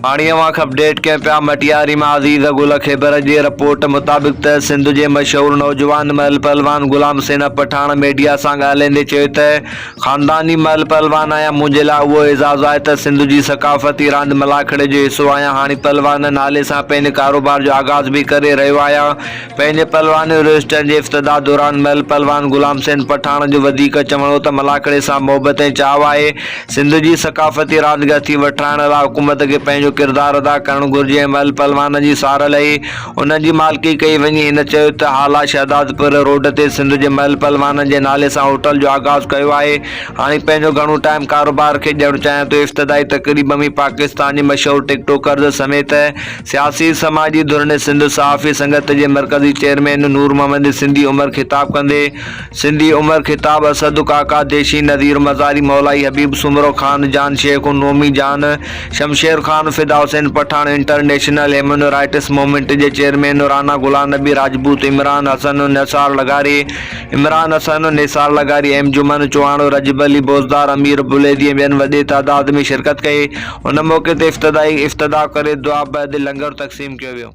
هاڻي اوهان کي اپڊيٽ ڪيون پيا مٽياري مان عزيز گل خيبر جي رپورٽ مطابق ته سنڌ جي مشهور نوجوان مئل پهلوان غلام حسين پٺاڻ ميڊيا سان ڳالهائيندي چيو ته خانداني مئل پهلوان آهيان منهنجي لاء اهو اعزاز آهي ته سنڌ جي ثقافتي راند ملاکڙي جو حصو آهيان هاڻي پهلوان نالي سان پنهنجي ڪاروبار جو آغاز به ڪري رهيو آهيان پنهنجي پهلواني ريسٽن جي افتتاح دوران مئل پهلوان غلام حسين پٺاڻ جو وڌيڪ چوڻ هو ته ملاکڙي سان محبت ۽ چاهه آهي، سنڌ جي ثقافتي راند کي هٿي وٺرائڻ لاء حڪومت کي پنهنجو ڪردار ادا ڪرڻ گهرجي ۽ مئل پهلوانن جي سار لهي انهن جي مالڪي ڪئي وڃي. هن چيو ته هالا شهدادپور روڊ تي سنڌ جي مئل پهلوانن جي نالي سان هوٽل جو آغاز ڪيو آهي، هاڻي پنهنجو گهڻو ٽائيم ڪاروبار کي ڏيڻ چاهيان ٿو. افتتاحي تقريب ۾ پاڪستان جي مشهور ٽڪ ٽوڪرز سميت سياسي سماجي ڌرڻي سنڌ صحافي سنگت جي مرڪزي چيئرمين نور محمد سنڌي عمر خطاب ڪندي سنڌي عمر خطاب اسد ڪاڪا ديشي نذير مزاري مولائي حبيب سومرو خان جان Shaikh نومي Jan Shamsher Khan Fida Hussain Pathan international human rights movement جي چيئرمين رانا غلام نبي راجپوت عمران حسن نثار لغاري عمران حسن نثار لغاري ايم جمن چوهاڻ رجب علي بوزدار امير بليدي ۽ ٻين وڏي تعداد ۾ شرڪت ڪئي. ان موقعي تي افتتاحي افتتاح ڪري دعا بعد لنگر تقسيم ڪيو ويو.